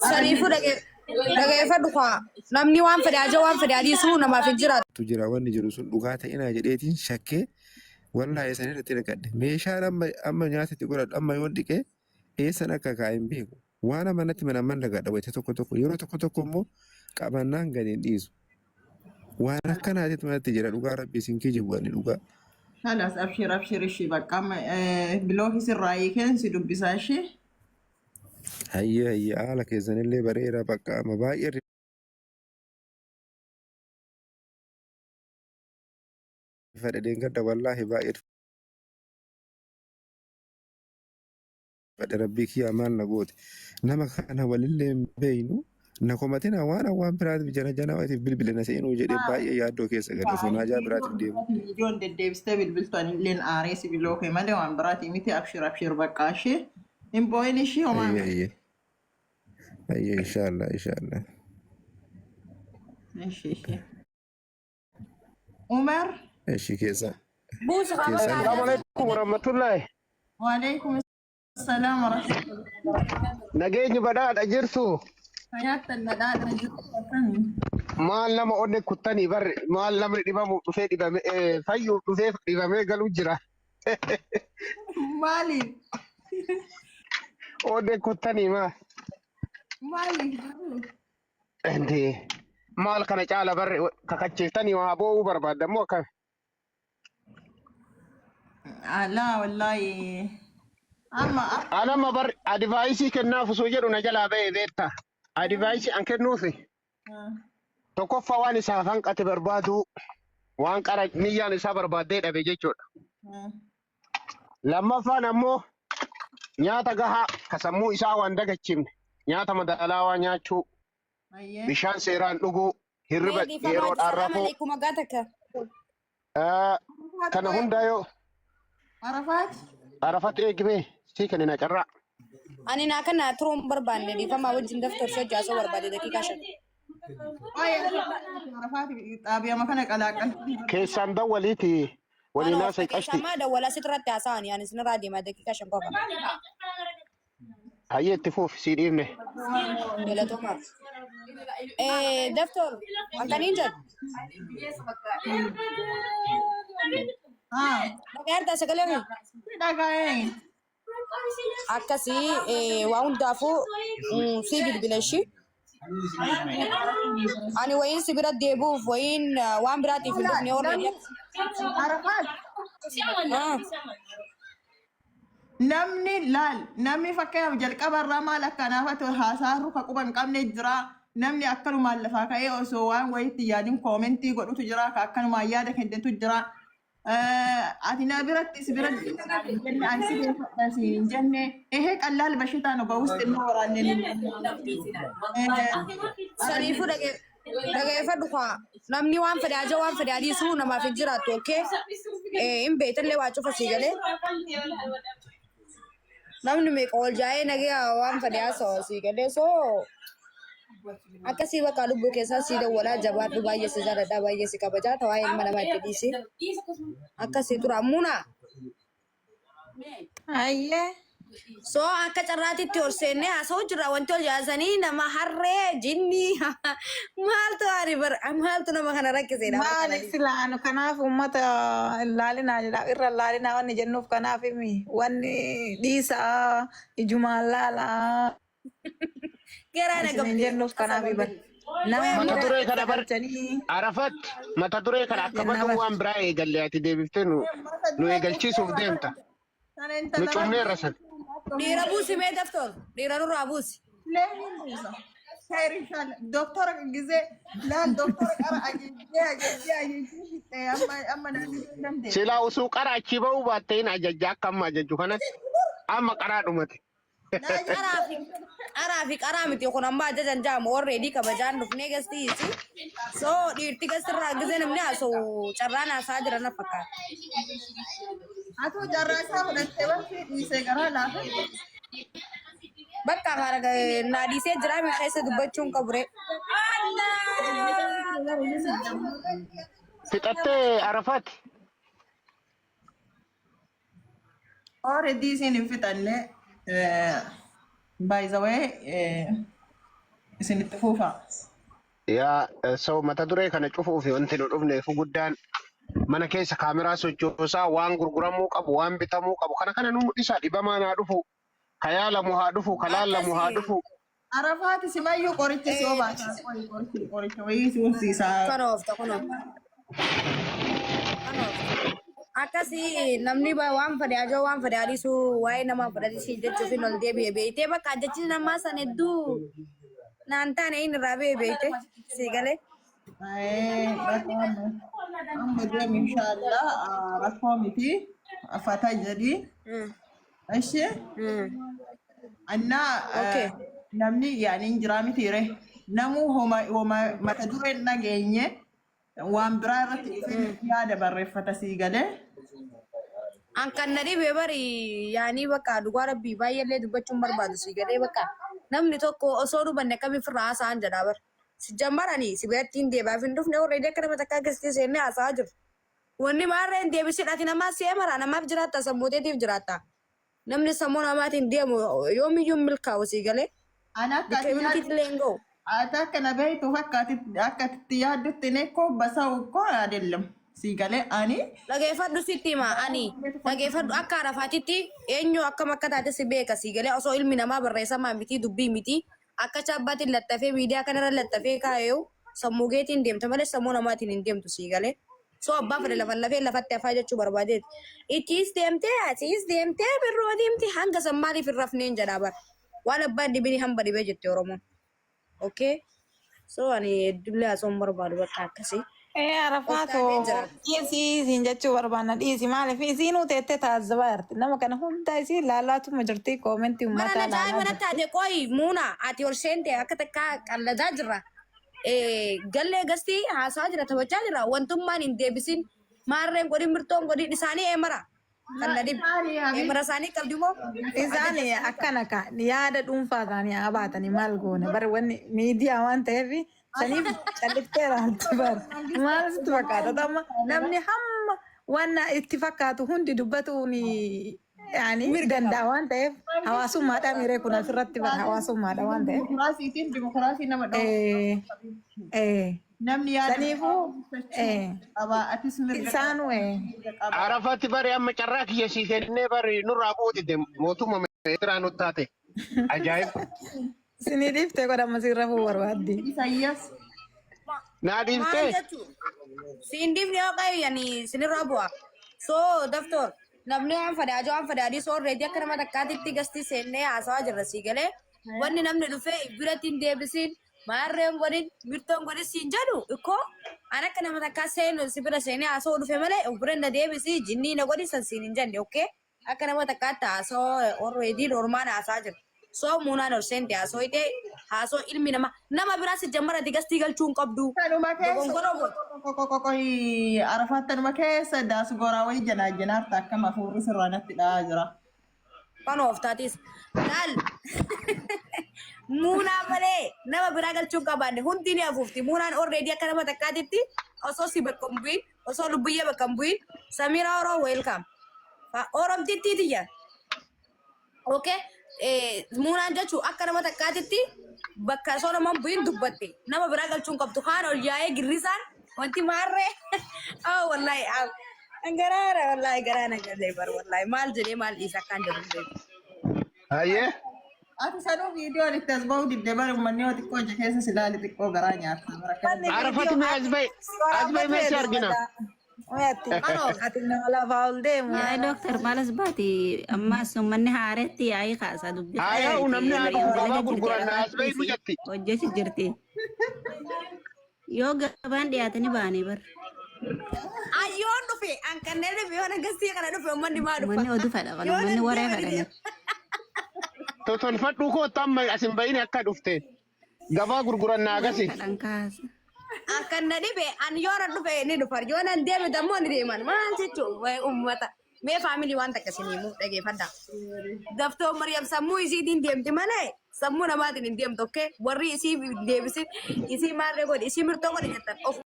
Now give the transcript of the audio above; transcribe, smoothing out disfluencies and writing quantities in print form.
Saniifuu dhageeffadhu kaa namni waan fedhe aja waan fedhe adiisuu namaaf hin jiraatu. Tu jira wanni jiru sun dhugaa ta'inaa jedheetiin shakkee wallaahi san irratti dhaqadhe. Meeshaan amma amma nyaata itti godhadhu amma yoon dhiqee eessan akka kaa'e hin beeku. Waan amma natti mana amman dhagadha wayita tokko tokko yeroo tokko tokko immoo qabannaan gadi hin dhiisu. Waan akkanaatitu natti jira dhugaa rabbi isin kijibu ani dhugaa. Kalas abshir abshir ishii bakka amma bilookii sirraa hiikeen si dubbisaa ishii. Hayyee hayyee haala keessanillee bareera bakka amma baay'ee rifadhe deengadda wallaahi baay'ee rifadhe rabbii kiyyaa maal na goote nama kana walillee hin beeynu na komatina waan waan biraatiif jana jana wayiitiif bilbile na seenuu jedhee baay'ee yaaddoo keessa gale osoo naajaa biraatiif deemu. Ijoon deddeebistee bilbiltu ani illeen aaree si bilookee malee waan biraatii miti abshir abshir bakka ishee hin boo'in ishii homaa Hayyee hayyee hayyee inshaallah inshaallah. Ishii ishii. Umar Eshi keessa Buusi kaa keessan bakka Assalamu alaikum warahmatullahi. waalaikum salaam warahmatullahi wabarakatuh. Nageenyi badhaadha jirtu. Nyaattan badhaadha jirtu akkamii? Maal nama onne kuttanii barre maal namni dhibamuuf dhufee dhibame fayyuuf dhufee dhibamee galuu jira. Maaliif? Onne kuttanii maa. Maaliif garuu? Indee maal kana caala barre kakachiiftanii waa boo'uu barbaadda immoo akkami. Alaa wallaahi. Amma An amma bar adivaayisii kennaaf osoo jedhu na jalaa ba'e beekta. Adivaayisii an kennuufi tokkoffaa waan isaaf hanqate barbaadu waan qara niyyaan isaa barbaaddee dhabe jechuudha. Lammaffaan ammoo nyaata gahaa ka sammuu isaa waan dagachiifne nyaata madaalawaa nyaachuu, Ayyee. bishaan seeraan dhuguu, hirriba Mee dhiifamaa yeroodhaan salaam rafuu alaikum waggaa takka. kana hundaa yoo Arafaat. Arafat eegime sii kennina carraa. Ani naa kana turuu hin barbaanne dhiifamaa wajjin daftar si hojii haasa'uu barbaade daqiiqaa 5. Arafaat xaabiyama kana qalaaqal. Keessaan dawwaliiti waliin Anoo haasa'e keessaa qashti. maa dawwalaa sitti haasa'ani ani isinirraa deema daqiiqaa 5 qofa. Hayyee itti fuufi sii dhiifne. Galatoomaa. Daftor akkaniin jedhu. Haa. Dhagayaa jirtaa sagalee kee? Dhagaa'ee. Akkasii waa hundaafuu sii bilbila ishii. Ani wayiin si bira deebi'uuf wayiin waan biraatiif hin dhufne already. Arafaat. Ah. Namni laal namni fakkeenyaaf jalqaba irraa maal akka anaafatu haasaa ruka quba hin qabne jira. Namni akkanumaan lafaa ka'ee osoo waan wayiitti yaadin koomentii godhutu jira. Ka akkanumaan yaada kennitu jira. Ati na biratti si bira hin jenne ani si beekadha si hin jenne ehee qallaal bashitaa nu ba'us xinnoo waraanne nu. Saniifuu dhageeffadhu kaa namni waan fedhe aja waan fedhe adiisuu namaaf hin jiraattu okkee hin beektallee waa cufa sii galee namni meeqa wal jaa'ee nagaya waan fedhe haasawa sii galee soo akkasii bakka lubbuu keessaa sii dawwalaa jabaadhu baay'ee si jaaladha baay'ee si kabajaa tawaa ilma namaa itti dhiisi akkasii tura ammuuna. Ayyee. So akka carraatitti ol seennee haasa'u jirra wanti ol yaasanii nama harree jinnii maaltu ani bar maaltu nama kana rakkiseedha bara Maali kana. sila anu kanaaf uummata hin laalinaa jedha irra hin laalinaa wanni jennuuf kanaaf himi wanni dhiisaa ijumaan laalaa Garaa na isiniin gabdee jennuuf kanaaf bar nama Waya Mata bira duree kana bar galchanii Arafat mata duree kana akka jennaa baduu bar. waan biraa eegalle ati deebiftee nu nu eegalchiisuuf deemta. Nu cufneerra san. Dhiira buusi mee daftoor dhiira nurraa buusi. Doktora gisee laal doktora qara ajajjee ajajjee ajajjee fixee amma amma namni hin dandeenye. Silaa usuu qara achii ba'uu baatte hin ajajja akka amma ajajju kanatti amma qaraa dhumate. Qaraa fi qaraa fi qaraa miti kun amma ajajan jaamu already kabajaan dhufnee gastii isi. So dhiirti gastirraa gisee namni haasa'u carraan haasaa jira na fakkaata. Atuu carraa isaa fudhattee wanti dhiisee garaa laafa. Bakka kana naa dhiisee jira mi keessa dubbachuun qabu ree. Fixattee Arafat. Already isin hin fixanne. By the way, isinitti fuufa. Yaa so mata duree kana cufuuf wanti nu dhufneef guddaan mana keessa kaameraa sochoosaa, waan gurguramuu qabu, waan bitamuu qabu kana kana nu mul'isa. Dhibamaan haa dhufu, ka yaalamu haa dhufu, ka laallamu haa Akkasii. dhufu. Arafaati simayyuu qoricha si obaasaa, qoricha wayii si horsiisaa. Kana oofta kunoo. Kana oofta. Akkasii namni waan fedhe ajoo waan fedhe adiisu waa'ee namaa fudhatee jechuuf hin ol deebi'e beeytee, bakka jechi namaa san hedduu naan taane inni irraa ba'e beeyte si galee. Rakkoo amma deemu inshaallah rakkoo miti, fataa jedhi. Ishi annaa namni yaani hin jiraa mitiire, namuu homa homa mata dureen dhageenye waan biraa irratti dhufee yaada barreeffata, sii galee. An kan na dhibe bari yaanii bakka dhugaa rabbii baay'eellee dubbachuun barbaadu, si galee, bakka namni tokko osoo dhubanne akkamiin firraa haasa'an jedhaa bar. Si jammaranii si biratti hin deebi'aaf hin dhufne, already akka nama takkaa keessatti seennee haasa'aa jiru. Wanni maarree hin deebisin, ati namaaf si'ee maraa namaaf jiraatta, sammuu teetiif jiraatta. Namni sammuu namaatiin deemu yoomiyyuu hin milkaa'u, si galee. Ani akka Bakka ati milkiitillee hin ga'u. Ati akka na beektuuf akka ati yaaddutti ne ko basa'u ko አይደለም, sii galee, ani Dhageeffadhu, sitti hima, ani dhageeffadhu, akka Arafaatitti eenyu akkam akka taate si beeka, si galee. Osoo ilmi namaa barreessamaa miti, dubbii miti, akka chaabbaatiin lattafee miidiyaa kanarra lattafee kaa'eeyu, sammuu keetiin deemta malee sammuu namaatiin hin deemtu, si galee. So abbaa fedhe lafa lafee lafatti hafaa jechuu barbaadeeti. Ittiis deemtee asiis deemtee birroo deemte hanga san maaliif hin rafneen jedhaa bara. Waan abbaan dhibini hamba dhibee jette Oromoon. Okay? So ani heddullee haasa'uun barbaadu, bakka akkasii. Ee Arafaatoo. Of taatee jira. Dhiisii siin jechuu barbaanna, dhiisi. Maaliif isiinuu teettee taazabaa jirti, nama kana hunda isii laalaatuma jirti, koomentii Mana uummataa na jaa'e laalaa mana jirti. taate qoyi muuna ati ol seente akka takkaa qalladaa jirra. Gallee gastii haasaa jira, taphachaa jira, wantummaan hin deebisin, maarreen godhin, mirtoon godhin isaanii eemara. Kan na dhibe. Eemara isaanii qabdi moo? Isaan akkana ka yaada dhuunfaa isaanii haa baatanii, maal goone bar, wanni miidiyaa waan ta'eef saniif calliftee ilaalti bar. Maal sitti fakkaata? Amma namni hamma waan itti fakkaatu hundi dubbatuun yaani danda'a waan ta'eef, hawaasummaadhaan miree kun asirratti bar hawaasummaadha waan ta'eef. Dimokiraasiitiin dimokiraasii nama dhowwu. Namni yaada Saniifuu qaba. Atis mirga isaanuu mirga qaba. Arafatti bari amma carraa kiyya sii kennee bari nurraa buutite, mootummaa Eertiraa nu taate. Ajaa'ib! Sinii dhiiftee godhama sirra fuu barbaaddi. Isaayyaas. Naa Maal dhiiftee? jechuun? Siin dhiifne yoo qabu yani sinirraa bu'a. So daftoor namni waan fadaajoo waan fadaadii so already akka nama takkaatitti gastii seennee haasawaa jirra, sii galee. Wanni namni dhufee biratti hin deebisin, maarreen godhin, mirtoon godhin siin jedhu ikkoo an akka nama takkaa seenu si bira seenee haasawuu dhufe malee bira na deebisi, jinnii na godhi san siin hin jenne, okay? Akka nama takkaatti haasawaa already normal haasaa jira. So muunaan ol seente haasoo hidhee haasoo ilmi nama nama biraas jammarati gastii galchuu hin qabdu. Kanuma keessa Dogongoroo godhu. Qoqoqoqoqoyi Arafaatti kanuma keessa daasgooraa wayii janaa janaarta akkam hafuurri sirraa natti dha'aa jira. Kan ooftaatis. Laal. Muunaa malee nama biraa galchuu hin qabaanne, hundi ni hafuufti. Muunaan already akka nama takkaatitti osoo si bakka hin bu'in, osoo lubbiyyee bakka hin bu'in, Samiraa Oroo welcome. Oromtittii tiyya. Okay. Muunaan jechuun akka nama takkaatitti bakka osoo nama hin bu'in dubbatte. Nama biraa galchuu hin qabdu. Kaan ol yaa'ee girrisaan wanti maarree. Oh wallahi. Garaara wallahi, garaa na galee bar wallahi. Maal jedhee maal dhiisa akkaan jedhu hin beeku. Hayyee. Ati sanuu viidiyoon itti as ba'uu didde bara, uummanni yoo xiqqoo ija keessa si ilaali xiqqoo garaa nyaata. Bara kana. Wanni Arafatti viidiyoo mee as ba'i. As ba'i, mee si argina. Ati ati nama lafaa ol deemu. Yaa dooktar, maalas baati ammaas uummanni haaretti yaa'ii kaasa dubbii. Haa yaa'u, namni haa dhufu, gabaa gurguranna, as ba'i nu jetti. Hojjechi jirti. Yoo gabaan dhiyaatanii ba'anii bar. Ayyoon dhufe an kanneen dhufe yoon akkasii kana dhufe uummanni maa dhufa? Uummanni oduu fedha kan uummanni waree fedhani. Totolfadhuu kootu amma as hin ba'in akka dhufte. Gabaa gurguranna agasi. Fedhan kaasa. Akkan na dhibe an yoon an dhufe ni dhufan, yoon an deeme dammoo ni deeman, maal jechuun waa'ee uummata. Mee family, waan takka isin himuu dhageeffadhaa. Daftoo Maryam sammuu isiitiin deemti malee sammuu namaatiin hin deemtu, okay? Warri isii deebisin, isii maallee godhi, isii mirtoo godhi jettan of